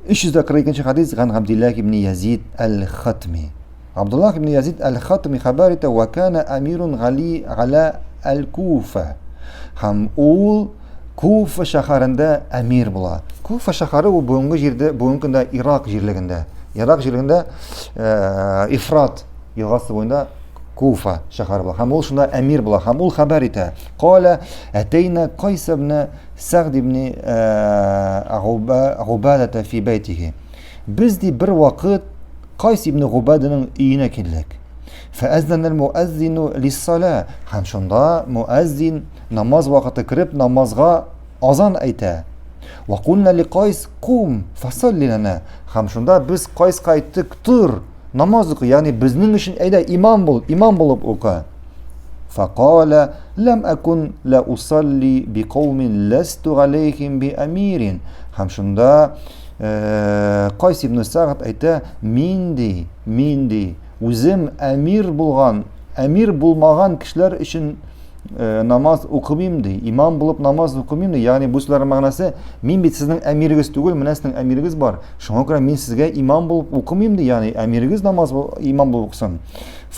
342 хадис ган Габдуллах ибн Язид аль-Хатми. Габдуллах ибн Язид аль-Хатми хәбәр итә, ва кана амирун гали аля аль-Куфа. Һәм ул Куфа шәһәрендә әмир була. Куфа шәһәре ул бүгенге җирдә, бүгенге көндә Ирак җирлегендә. Ирак җирлегендә э, Ифрат елгасы буенда Куфа шәһәре була. Һәм ул шунда әмир була. Һәм ул хәбәр итә. Кала әтәйна Кайс ибн Сәгъд ибн э, Губадата фи бәйтихи. Без ди бер вакыт Кайс ибн Губаданың өенә килдек. Фәәззәнәл муәззину лиссала. Һәм шунда муәззин намаз вакыты кереп намазга азан әйтә. Ва кулна ли Кайс кум фасалли лана. Һәм шунда без Кайска әйттек, тор, намаз укы, ягъни безнең өчен әйдә имам бул, имам булып укы. Факала ләм акун ла усалли би каумин ласту алейхим би амирин. Һәм шунда э, Кайс ибн Сагд әйтә, мин ди, мин ди, үзем әмир булган, әмир булмаган кешеләр өчен э, намаз укымыйм ди, имам булып намаз укымыйм ди. Ягъни бу сүзләрнең мәгънәсе, мин бит сезнең әмирегез түгел, менә сезнең әмирегез бар. Шуңа күрә мин сезгә имам булып укымыйм ди, ягъни әмирегез намаз имам булып укысын.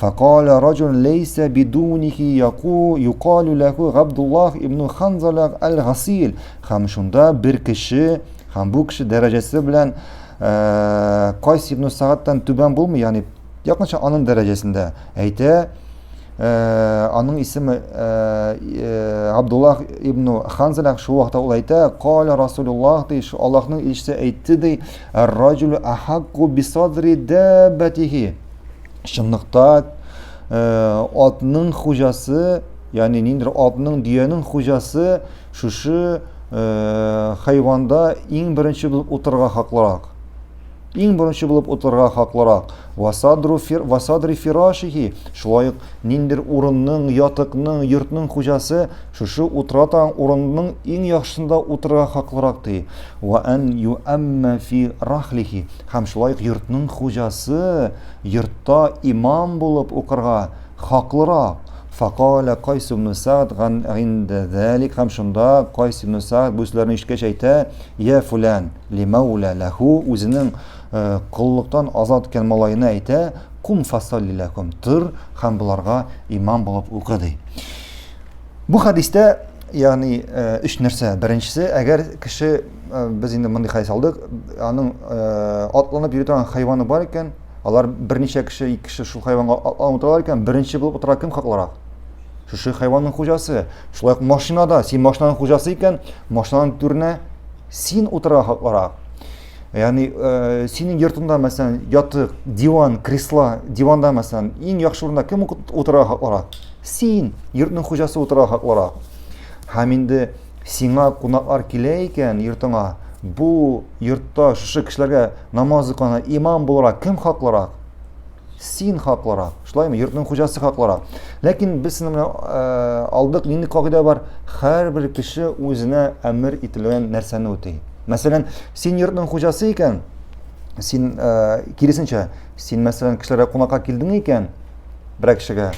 Факала раджул лейса бидунихи яку юкалу лаху Габдуллах ибн Ханзала аль-Гасил. Һәм шунда бер кеше, һәм бу кеше дәрәҗәсе белән э, Кайс ибн Сагаттан түбән булмый, ягъни якынча аның дәрәҗәсендә әйтә, э, аның исеме э, э, Абдуллах ибн Ханзала, шул вакытта ул әйтә, каля Расулуллах ди, Аллаһның илчесе әйтте ди, ар-раджулу ахакку бисадри даббатихи. Чынлыкта атның хуҗасы, ягъни ниндидер атның, дөянең хуҗасы шушы хайванда иң беренче булып утырырга хаклырак. Иң беренче булып утырырга хаклырак. Васадру фир, васадри фирашихи. Шулай ук ниндидер урынның, ятыкның, йортның хуҗасы шушы утыра торган урынның иң яхшысында утырырга хаклырак ди. Ва ан юамма фи рахлихи. Һәм шулай ук йортның хуҗасы йортта имам булып укырга хаклырак. Факаля Кайс ибн Сa'д ган гинда залик һәм шунда Кайс ибн Сa'д бу сүзләрне ишеткәч әйтә, Я фулан, лимаула лаху үзенең э, коллыктан азат иткән малаена әйтә, кум фасалли ләкум, тор һәм боларга имам булып укы ди. Бу хәдистә ягъни э, өч нәрсә. Беренчесе, әгәр кеше э, без инде мондый хәдис алдык, аның атланып йөри торган хайваны бар икән, Алар берничә кеше, ике кеше шул хайванга атланып утыралар икән, беренче булып утыра кем хаклырак? Шушы хайванның хуҗасы. Шулай ук машинада, син машинаның хуҗасы икән, машинаның түренә син утырырга хаклырак. Ягъни, э, синең йортыңда, мәсәлән, ятык, диван, кресло, диванда, мәсәлән, иң яхшы урында кем утырырга хаклырак? Син, йортның хуҗасы утырырга хаклырак. Һәм инде Сиңа кунаклар килә икән йортыңа, бу йортта шушы кешеләргә намаз укыганда имам буларак кем хаклырак? Син хаклырак. Шулаймы? Йортның хуҗасы хаклырак. Ләкин без синең белән э, алдык нинди кагыйдә бар? Һәрбер кеше үзенә әмер ителгән нәрсәне үти. Мәсәлән, син йортның хуҗасы икән, син э, киресенчә, син мәсәлән кешеләргә кунакка килдең икән, берәр кешегә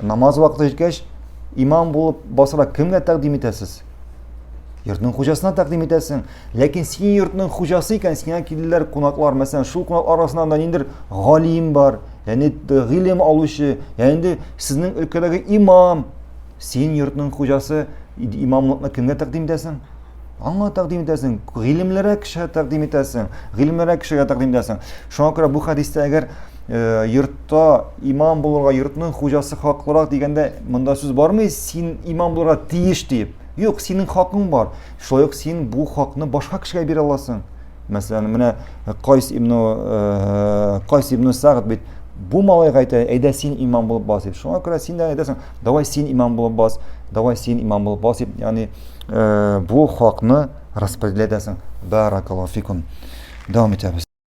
Намаз вакыты җиткәч, имам булып басырга кемгә тәкъдим итәсез? Йортның хуҗасына тәкъдим итәсең. Ләкин син йортның хуҗасы икән, сиңа килделәр кунаклар, мәсәлән, шул кунак арасында да ниндидер галим бар, ягъни гыйлем алучы, ягъни инде сезнең өлкәдәге имам. Син йортның хуҗасы, имамлыкны кемгә тәкъдим итәсең? Аңа тәкъдим итәсең, гыйлемлерәк кешегә тәкъдим итәсең, гыйлемлерәк кешегә тәкъдим итәсең. Шуңа күрә бу хәдистә әгәр э, йортта имам булырга йортның хуҗасы хаклырак дигәндә монда сүз бармый, син имам булырга тиеш дип. Юк, синең хакың бар. Шулай ук син бу хакны башка кешегә бирә аласың. Мәсәлән, менә Кайс ибн э, Кайс ибн Сагд бит бу малайга әйтә, әйдә син имам булып бас дип. Шуңа күрә син дә әйтәсең, давай син имам булып бас, давай син имам булып бас дип. Ягъни Э, бу хакны распределять итәсең. Баракаллаһу фикум. Дәвам итәбез.